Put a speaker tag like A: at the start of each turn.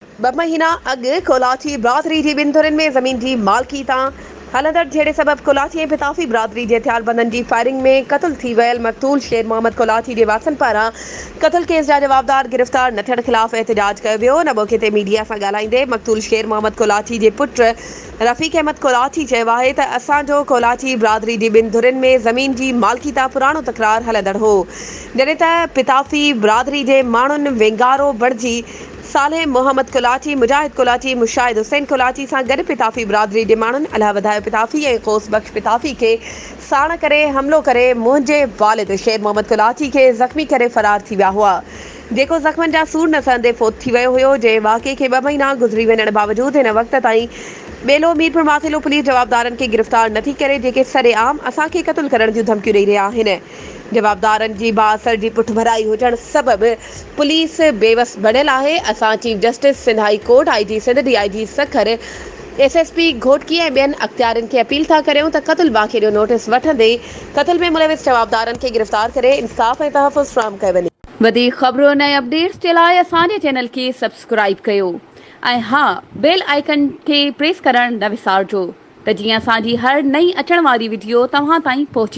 A: ٻه مهينا اڳ ڪولاچي برادري جي ٻن ڌرين ۾ زمين جي مالڪي تان هلندڙ جهيڙي سبب ڪولاچي ۽ پتافي برادري جي هٿياربندن جي فائرنگ ۾ قتل ٿي ويل مقتول شير محمد ڪولاچي جي وارثن پاران قتل ڪيس جا جوابدار گرفتار نه ٿيڻ خلاف احتجاج ڪيو ويو. ان موقعي تي ميڊيا سان ڳالهائيندي مقتول شير محمد ڪولاچي جي پٽ رفيق احمد ڪولاچي چيو آهي ته اسان جو ڪولاچي برادري جي ٻن ڌرين ۾ زمين جي مالڪي تان پراڻو تڪرار هلندڙ هو جڏهن ته پتافي برادري جي ماڻهن وينگارو بڻجي صالح محمد ڪولاچي، مجاهد ڪولاچي، مشاهد حسين ڪولاچي سان گڏ پتافي برادري جي ماڻهن الهه وڌايو پتافي ۽ غوث بخش پتافي کي ساڻ ڪري حملو ڪري منهنجي والد شير محمد ڪولاچي کي زخمي ڪري فرار ٿي ويا هئا جيڪو زخمن جا سور نه سهندي فوت ٿي ويو هيو جنهن واقعي کي ٻه مهينا گذري وڃڻ باوجود هن وقت تائين ٻيلو ميرپورماٿيلو پوليس جوابدارن کي گرفتار نٿي ڪري جيڪي سرعام اسان کي قتل ڪرڻ جون ڌمڪيون ڏئي رهيا آهن جوابدارن جي بااثر جي پٺڀرائي هجڻ سبب پوليس بيوس بڻيل آهي اسان chief justice Sindh high court I G Sindh D I G Sukkur S S P Ghotki ۽ ٻين اختيارين کي اپيل ٿا ڪريون ته قتل واقعي جو نوٽيس وٺندي قتل ۾ ملوث جوابدارن کي گرفتار ڪري انصاف ۽ تحفظ فراهم ڪيو وڃي. وڌيڪ خبرن ۽ اپڊيٽس جي لاء اسان جي چينل کي سبسڪرائيب ڪيو ۽ ها بيل آئيڪن کي پريس ڪرڻ نه وسارجو ته جيئن اسان جي هر نئين اچڻ واري وڊيو توهان تائين پهچي.